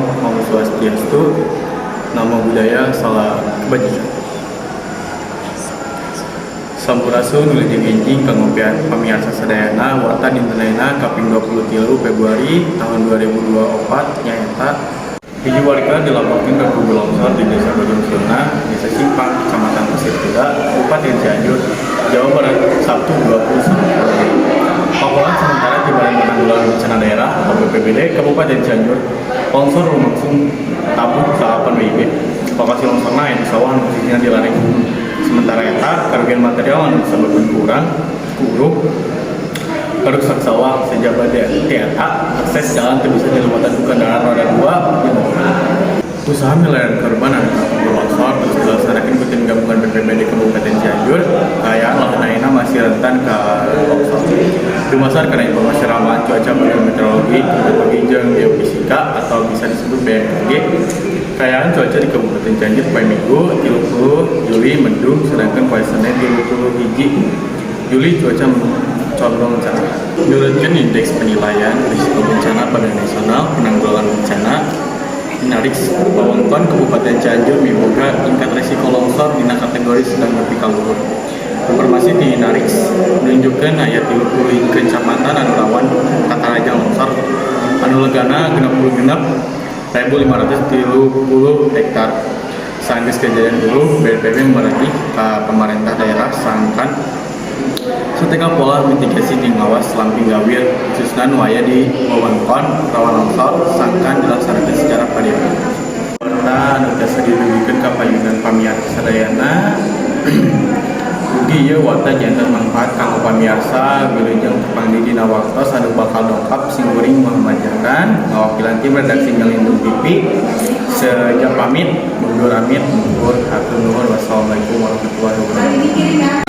Om Swastiastu, Namo Buddhaya, salam kebajikan. Sampurasun, wilujeng enjing kanggo pamiarsa sadayana. Warta dinten ayeuna kaping 23 Februari tahun 2024 nyaeta hiji warga dilaporkeun ka longsor di Desa Bojong Sirna, Desa Simpang, Kecamatan Pasir Kuda, Kabupaten Cianjur, Jawa Barat, Sabtu 21 Februari. Laporan sementara di Badan Penanggulangan Bencana Daerah atau BPBD Kabupaten Cianjur, longsor lumangsung tabuh 8 WIB. Lokasi longsorna aya di sawah anu posisinya di lereng gunung. Sementara eta kerugian material anu disebabkan kurang ku karuksak sawah, sajaba ti eta akses jalan teu bisa dilewatan ku kendaraan roda dua jeung mobil. Usaha milarian korban anu kapungkur longsor terus dilaksanakan ku tim gabungan BPBD Kabupaten Cianjur. Kaayaan lahan ayeuna masih rentan ka longsor. Dumasar kana informasi ramalan cuaca Badan Meteorologi, Klimatologi jeung Geofisika atau bisa disebut BMKG, kaayaan cuaca di Kabupaten Cianjur poe Minggu 30 Juli mendung, sedangkan poe Senin 31 Juli cuaca condong cerah. Nurutkeun Indeks Penilaian Risiko Bencana Badan Nasional Penanggulangan Bencana Inarix, wewengkon Kabupaten Cianjur miboga tingkat risiko longsor dina kategori sedang nepi ka luhur. Informasi di Inarix nunjukkeun aya 30 kecamatan anu rawan katarajang longsor anu legana 66.530 hektar. Sanggeus kejadian dulu, BNPB memerintah ka pemerintah daerah sangkan sateka pola mitigasi jeung ngawas lamping gawir, khususna nu aya di wewengkon rawan longsor, sangkan dilaksanakeun secara pariwara. Warta anu tiasa didugikeun ka payunan pamiarsa sadayana. Mugi ieu warta janten mangfaat kanggo pamiarsa. Wilujeng tepang di dina waktos anu bakal dongkap. Simkuring Muhammad Jahran ngawakilan tim redaksi Nyalindung TV seja pamit mundur, amit mundur, hatur nuhun, wassalamualaikum warahmatullahi wabarakatuh.